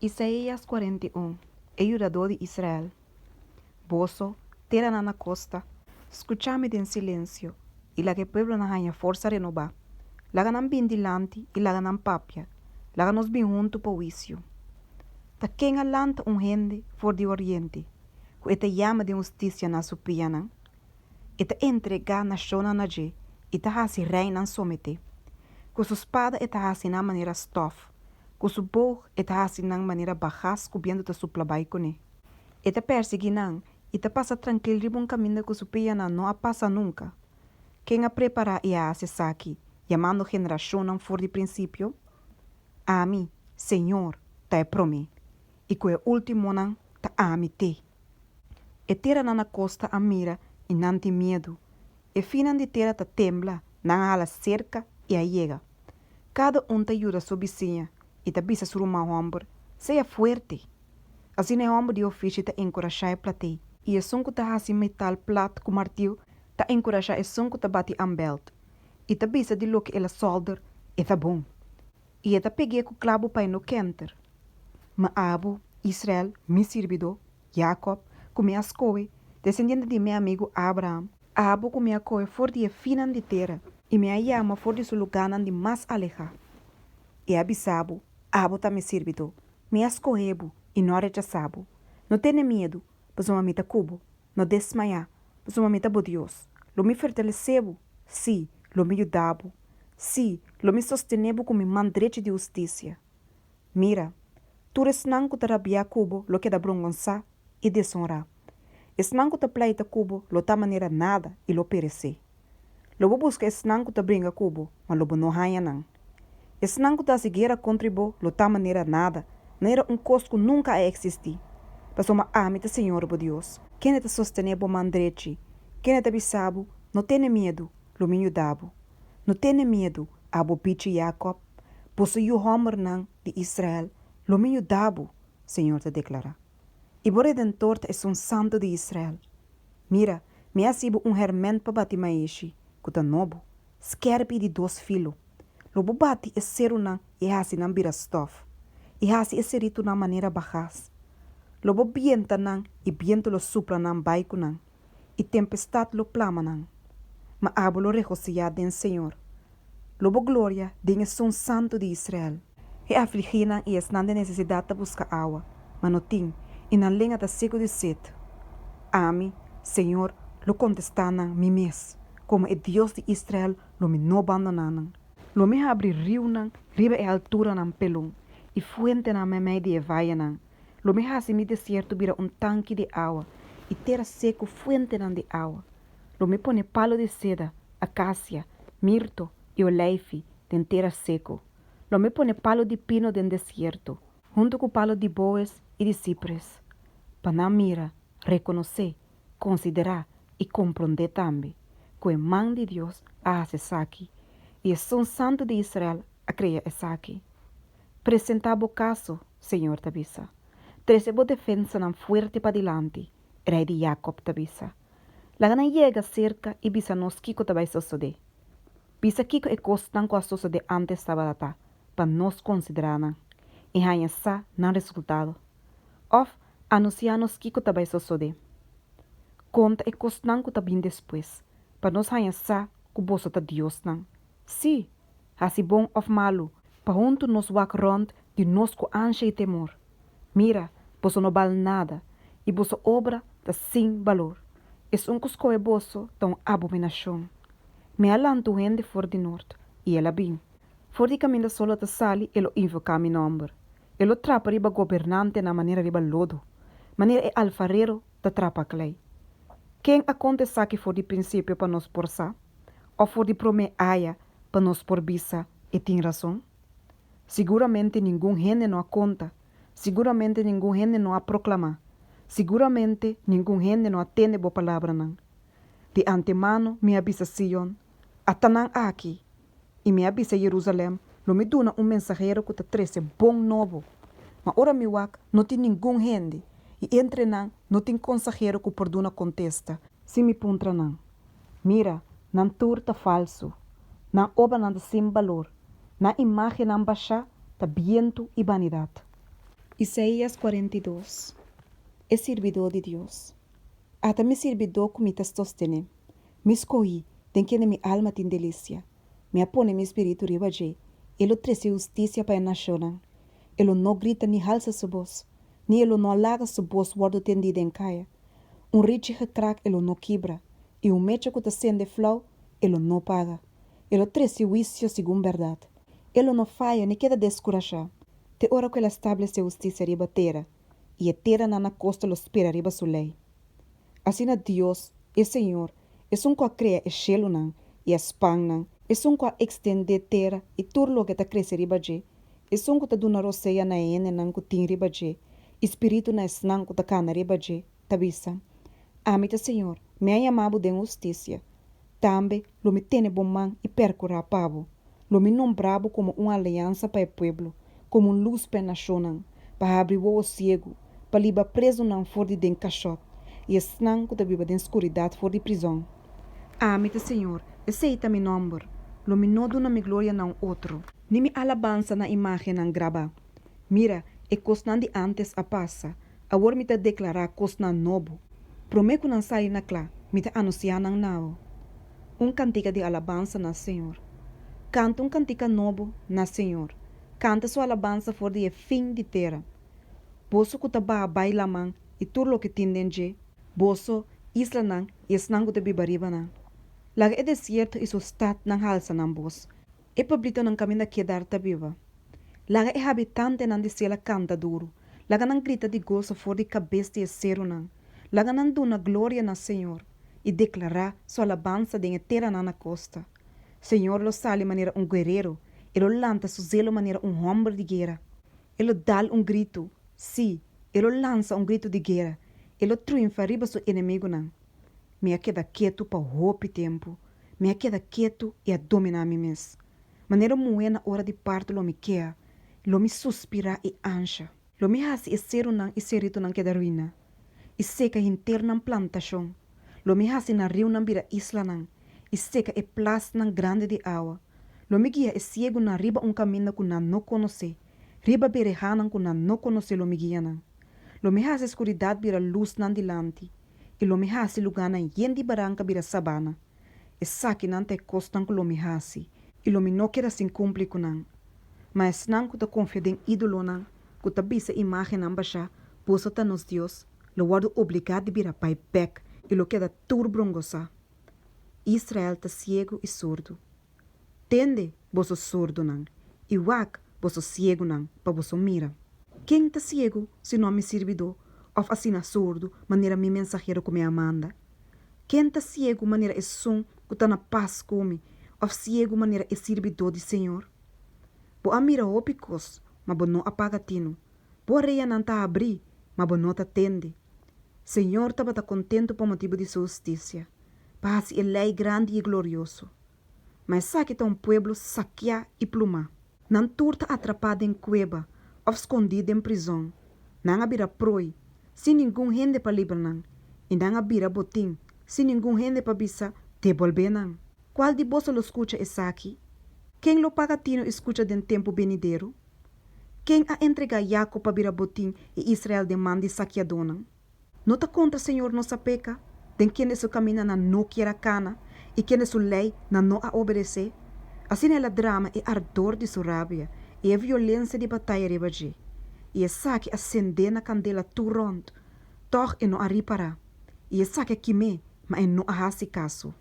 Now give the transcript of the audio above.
Isaías 41, E Yudadó di Israel. Boso, teranan na kosta, skucha mi den silensio, i laga e pueblonan haña forsa renobá. Laga nan bin dilanti i laga nan papia, laga nos bin huntu pa huisio. Ta ken a lanta un hende for di oriente, ku e ta yama den hustisia na su pianan? E ta entregá nashonnan na dje i ta hasi reinan someté. Ku su spada e ta hasi nan manera stòf, ku su boog e ta hasi nan manera bagas ku bientu ta supla bai kuné. E ta persiguí nan i ta pasa trankil riba un kaminda ku su pianan no a pasa nunka. Ken a prepará i a hasi esaki, yamando generashonnan for di prinsipio? Ami, señor, ta e promé, i ku e últimonan ta ami t'e. E teranan na kosta a mira i nan tin miedu. E finnan di tera ta tembla, nan a hala serka i a yega. Kada un ta yuda su bisiña i ta bisa su ruman hòmber, Sea fuerte! Asina e hòmber di ofishi ta enkurashá e plat'ei, i esun ku ta hasi metal plat ku martiu ta enkurashá esun ku ta bati ambèlt, i ta bisa di loke el a sòlder, E ta bon. I e ta peg'é ku klabu pa e no kenter. Ma abo, Israel, mi sirbidó, Jakòb, ku mi a skohe, desendiente di mi amigu Abraham, abo ku mi a kohe for di e finnan di tera i mi a yama for di su lugánan di mas alehá, i a bisa bo, Abo ta mi sirbidó, mi a skohe bo i no a rechasá bo. No tene miedu, pasobra mi ta ku bo. No desmayá, pasobra mi ta bo Dios. Lo mi fortalesé bo, sí, lo mi yuda bo. Sí, lo mi sostené bo ku mi man drechi di hustisia. Mira, tur esnan ku ta rabiá ku bo lo keda brongonsá i desonrá. Esnan ku ta pleita ku bo lo ta manera nada i lo peresé. Lo bo buska esnan ku ta bringa ku bo, ma lo bo no haña nan. Esnan ku ta hasi guera kontra bo lo ta manera nada, manera un kos ku nunka a eksistí. Pasobra ami ta señor bo Dios, kende ta sostené bo man drechi, kende ta bisa bo, No tene miedu, lo mi yuda bo. No tene miedu, abo bichi Jakòb, boso yu hòmbernan di Israel, lo mi yuda bo, señor ta deklará. I bo Redentor ta Esun Santu di Israel. Mira, mi a hasi bo un hèrmènt pa bati maishi, ku ta nobo, skèrpi i di dos filo. Lo bo bati e serunan i hasi nan bira stòf, i hasi e seritunan manera bagas. Lo bo bienta nan i bientu lo supla nan bai ku nan, i tempestat lo plama nan. Ma abo lo regosihá den señor, lo bo gloria den Esun Santu di Israel. E afligínan i esnan den nesesidat ta buska awa, ma no tin, i nan lenga ta seku di set. Ami, señor, lo kontestá nan mi mes, komo e Dios di Israel lo mi no bandoná nan. Lo mi habri riunan riba e alturanan pelon i fuentenan meimei di e vayenan. Lo mi hasi mi desierto bira un tanki di awa i tera seku fuentenan di awa. Lo mi pone palu di seda, akasia, mirto i oleifi den tera seku. Lo mi pone palu di pino den desierto, huntu ku palu di boes i di sipres, pa nan mira, rekonosé, konsiderá i komprondé tambe ku e man di Dios a hasi esaki i Esun Santu di Israel a krea esaki. Presentá bo kaso, Señor ta bisa. Trese bo defensanan fuerte padilanti, e Rei di Jakòb ta bisa. Laga nan yega serka i bisa nos kiko ta bai sosodé. Bisa kiko e kosnan ku a sosodé ántes tabata ta, pa nos konsiderá nan i haña sa nan resultado. Òf, anunsiá nos kiko ta bai sosodé. Konta e kosnan ku ta bin despues, pa nos haña sa ku boso ta diosnan. Sí, hasi bon òf malu, pa huntu nos wak rònt di nos ku ansha i temor. Mira, boso no bal nada, i boso obra ta sin balor. Esun ku skohe boso ta un abominashon. Mi a lanta un hende for di nort, i el a bin. For di kaminda solo ta sali e lo invoká mi nòmber. E lo trapa riba gobernantenan manera riba lodo, manera e alfarero ta trapa klei. Ken a konta esaki for di prinsipio pa nos por sa, òf for di promé aya pa nos por bisa, E tin rason? Siguramente ningun hende no a konta, siguramente ningun hende no a proklamá, siguramente ningun hende no a tende bo palabranan. Di antemano mi a bisa Sion, Ata nan aki! I mi a bisa Jerusalèm, Lo mi duna un mensahero ku ta trese bon nobo. Ma ora mi wak, no tin ningun hende, i entre nan no tin konsahero ku por duna kontesta. Si mi puntra nan, Mira, nan tur ta falsu, nan obranan ta sin balor, nan imágennan bashá ta bientu i banidat. Isaías 42, E sirbidó di Dios. Ata mi sirbidó ku mi ta sostené, mi skohí, den kende mi alma tin delisia. Mi a pone mi spiritu riba dje, e lo trese hustisia pa e nashonnan. E lo no grita ni halsa su bos, ni e lo no laga su bos wòrdu tendí den kaya. Un richi gekrak e lo no kibra, i un mecha ku ta sende flou e lo no paga. E lo trese huisio segun bèrdat. E lo no faya ni keda deskurashá, te ora ku el a stablesé hustisia riba tera, i e teranan na kosta lo spera riba su lei. Asina Dios, e Señor, Esun ku a krea e shelunan i a span nan, Esun ku a ekstendé tera i tur loke ta krese riba dje, Esun ku ta duna rosea na e hendenan ku tin riba dje i spiritu na esnan ku ta kana riba dje, ta bisa, Ami ta Señor, mi a yama bo den hustisia. Tambe lo mi tene bo man i perkurá pa bo. Lo mi nombrá bo komo un aliansa pa e pueblo, komo un lus pa e nashonnan, pa habri wowo siegu, pa libra prezunan for di den kashòt i esnan ku ta biba den skuridat for di prizòn. Ami ta Señor, esei ta mi nòmber. Lo mi no duna mi gloria na un otro. Ni mi alabansa na imágennan grabá. Mira, e kosnan di ántes a pasa, awor mi ta deklará kosnan nobo. Promé ku nan sali na kla, mi ta anunsiá nan na bo. Un kantika di alabansa na Señor. Kanta un kantika nobo na Señor, kanta su alabansa for di e fin di tera. Boso ku ta baha bai laman i tur loke tin den dje, boso, islanan i esnan ku ta biba riba nan. Laga e desierto i su statnan halsa nan bos, e pueblitonan kaminda Kedar ta biba. Laga e habitantenan di Sela kanta duru, laga nan grita di goso for di kabes di e serunan. Laga nan duna gloria na Señor i deklará Su alabansa den e teranan na kosta. Señor lo sali manera un guerero, e lo lanta Su zelo manera un hòmber di guera. E lo dal un gritu, sí, e lo lansa un gritu di guera, e lo triunfa riba su enemigunan. Mi a keda ketu pa hopi tempu, mi a keda ketu i a dominá mi mes. Manera un muhé na ora di parto lo mi kea, lo mi suspirá i ansha. Lo mi hasi e serunan i seritonan keda ruiná, i seka henter nan plantashon. Lo mi hasi nan riunan bira islanan, i seka e plasnan grandi di awa. Lo mi guia e siegunan riba un kaminda ku nan no konosé, riba berehanan ku nan no konosé lo mi guia nan. Lo mi hasi skuridat bira lus nan dilanti, i lo mi hasi lugánan yen di baranka bira sabana. Esakinan ta e kosnan ku lo mi hasi, i lo mi no keda sin kumpli ku nan. Ma esnan ku ta konfia den ídolonan, ku ta bisa imágennan bashá, Boso ta nos dios, lo wòrdu obligá di bira bai bèk i lo keda tur brongosá. Israel ta siegu i surdu. Tende, boso surdunan, i wak, boso siegunan, pa boso mira. Ken ta siegu sino mi sirbidó, òf asina surdu manera mi mensahero ku mi a manda? Ken ta siegu manera esun ku ta na pas ku mi, òf siegu manera e sirbidó di señor? Bo a mira hopi kos, ma bo no a paga tinu. Bo oreanan ta habrí, ma bo no ta tende. Señor tabata kontentu pa motibu di su hustisia, pa hasi e lei grandi i glorioso. Ma esaki ta un pueblo sakiá i plumá. Nan tur ta atrapá den kueba òf skondí den prizòn. Nan a bira proi, sin ningun hende pa libra nan, i nan a bira botin, sin ningun hende pa bisa, Debolbé nan! Kual di boso lo skucha esaki? Ken lo paga tinu i skucha den tempu benidero? Ken a entregá Yakob pa bira botin i Israel den man di sakiadónan? No ta kontra Señor nos a peka, den kende su kaminda nan no kier a kana i kende su lei nan no a obedesé? Asina el a drama e ardor di su rabia i e violensia di bataya riba dje, i esaki a sendé na kandela tur rònt, tòg e no a ripará, i esaki a kim'é, ma e no a hasi kaso.